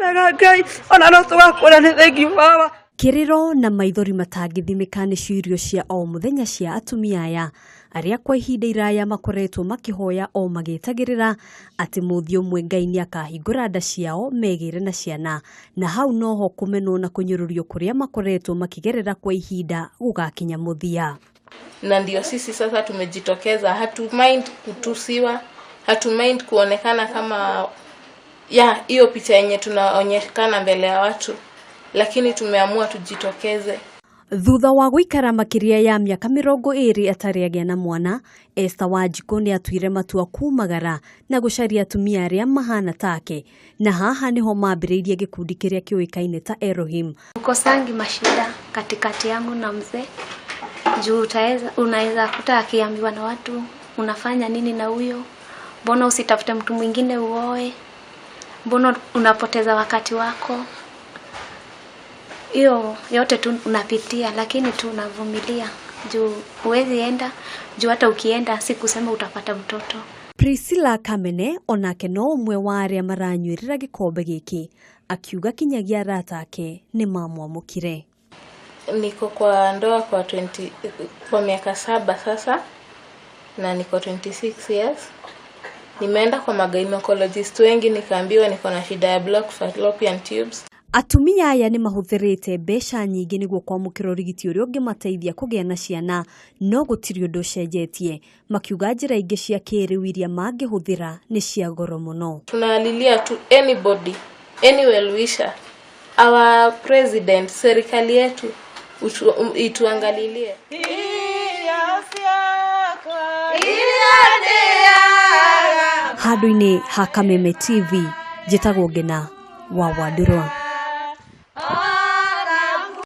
Wega Ngai, ona no tũgakũra nĩ thengiũ baba. Kĩrĩro na maithori matangĩthimĩka nĩcio irio cia o mũthenya cia atumia aya arĩa kwa ihinda iraya makoretwo makĩhoya o magĩetagĩrĩra atĩ mũthĩ ũmwe Ngai nĩ akahingũra nda ciao megĩre na ciana, na hau noho kũmenwo na kũnyũrũrio kũrĩa makoretwo makĩgerera kwa ihinda gũgakinya mũthia. Na ndio sisi sasa tumejitokeza, hatu mind kutusiwa, hatu mind kuonekana kama ya hiyo picha yenye tunaonyekana mbele ya watu, lakini tumeamua tujitokeze. Thutha wa gũikara makĩria ya mĩaka 20 atarĩ agĩa na mwana, Esther Wanjikũ nĩ atuire matua kumagara na gũcaria atumia arĩa mahana take, na haha nĩho mambĩrĩirie gĩkundi kĩrĩa kĩũĩkaine ta Elohim. Ukosangi mashida katikati yangu na mzee juu unaweza kuta akiambiwa na watu, unafanya nini na huyo, mbona usitafute mtu mwingine uoe, mbona unapoteza wakati wako. Hiyo yote tu unapitia, lakini tu unavumilia juu huwezi enda, juu hata ukienda si kusema utapata mtoto. Priscilla Kamene onake no ũmwe wa arĩa maranyuĩrĩra gĩkombe gĩkĩ, akiuga kinyagia arata ake nĩ mamwamũkire. Niko kwa ndoa kwa miaka 7 sasa na niko 26 years. Nimeenda kwa magynecologist wengi nikaambiwa niko na shida ya blocked fallopian tubes. Atumia aya nĩ mahũthĩrĩte mbeca nyingĩ nĩguo kwamũkĩra ũrigiti ũrĩa ũngĩmateithia kũgĩa na ciana, no gũtirĩ ũndũ ũcenjetie. Makiuga njĩra ingĩ cia kĩrĩu iria mangĩhũthĩra nĩ cia goro mũno. Tunalilia tu anybody, any well wisher, our president, serikali yetu ituangalilie. Handũ-inĩ ha Kameme TV, njĩtagwo Ngina wa Wandũrwa.